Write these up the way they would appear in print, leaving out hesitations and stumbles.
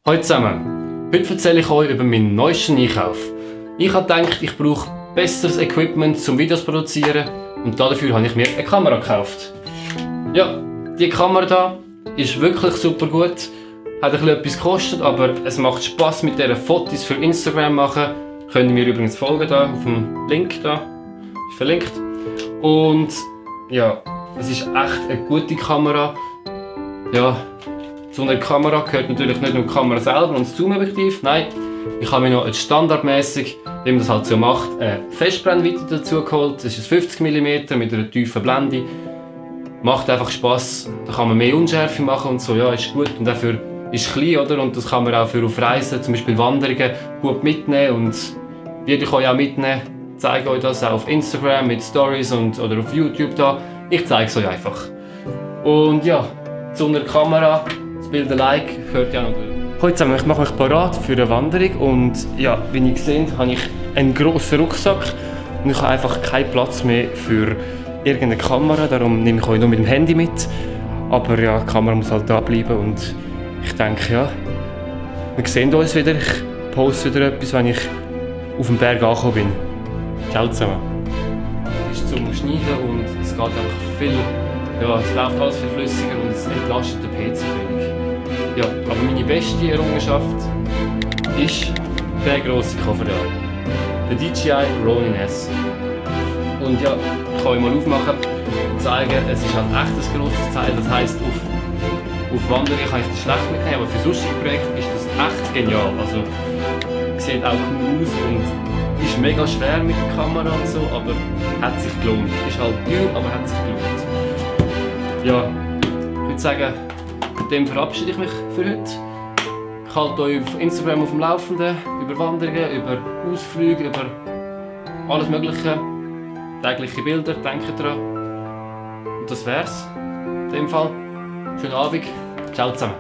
Hallo zusammen, heute erzähle ich euch über meinen neuesten Einkauf. Ich habe gedacht, ich brauche besseres Equipment zum Videos produzieren und dafür habe ich mir eine Kamera gekauft. Ja, die Kamera hier ist wirklich super gut, hat etwas gekostet, aber es macht Spaß mit diesen Fotos für Instagram machen. Könnt ihr mir übrigens folgen hier auf dem Link da, ist verlinkt. Und ja, es ist echt eine gute Kamera. Ja, zu einer Kamera gehört natürlich nicht nur die Kamera selber und das Zoom-Objektiv, nein, ich habe mir noch standardmäßig, wie man das halt so macht, eine Festbrennweite dazu geholt. Das ist 50 mm mit einer tiefen Blende. Macht einfach Spass, da kann man mehr Unschärfe machen und so, ja, ist gut. Und dafür ist es klein, oder? Und das kann man auch für auf Reisen, zum Beispiel Wanderungen, gut mitnehmen und werde ich euch auch mitnehmen. Ich zeige euch das auch auf Instagram mit Stories oder auf YouTube da. Ich zeige es euch einfach. Und ja, zu einer Kamera. Bild ein Like, hört ja noch. Hallo zusammen, ich mache mich bereit für eine Wanderung und ja, wie ihr seht, habe ich einen grossen Rucksack und ich habe einfach keinen Platz mehr für irgendeine Kamera, darum nehme ich euch nur mit dem Handy mit. Aber ja, die Kamera muss halt da bleiben und ich denke, ja, wir sehen uns wieder. Ich poste wieder etwas, wenn ich auf dem Berg angekommen bin. Ciao zusammen. Es ist zum Schneiden und es geht einfach viel, ja, es läuft alles viel flüssiger und es entlastet den PC völlig. Ja, aber meine beste Errungenschaft ist der grosse Koffer hier. Der DJI Ronin S. Und ja, ich kann euch mal aufmachen und zeigen, es ist halt echt ein grosses Teil. Das heisst, auf Wanderungen kann ich das schlecht mitnehmen, aber für sonstige Projekte ist das echt genial. Also, sieht auch cool aus und ist mega schwer mit der Kamera und so, aber hat sich gelohnt. Ist halt teuer, aber hat sich gelohnt. Ja, ich würde sagen, mit dem verabschiede ich mich für heute. Ich halte euch auf Instagram auf dem Laufenden, über Wanderungen, über Ausflüge, über alles Mögliche. Tägliche Bilder, denkt dran. Und das wär's. In dem Fall. Schönen Abend. Ciao zusammen.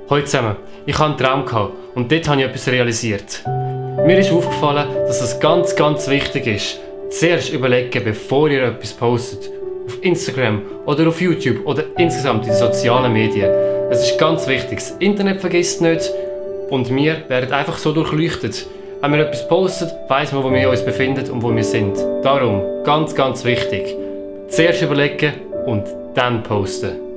Hallo zusammen, ich hatte einen Traum und dort habe ich etwas realisiert. Mir ist aufgefallen, dass es ganz wichtig ist, zuerst überlegen, bevor ihr etwas postet. Auf Instagram oder auf YouTube oder insgesamt in den sozialen Medien. Es ist ganz wichtig, das Internet vergisst nicht und wir werden einfach so durchleuchtet. Wenn wir etwas posten, weiss man, wo wir uns befinden und wo wir sind. Darum, ganz wichtig, zuerst überlegen und dann posten.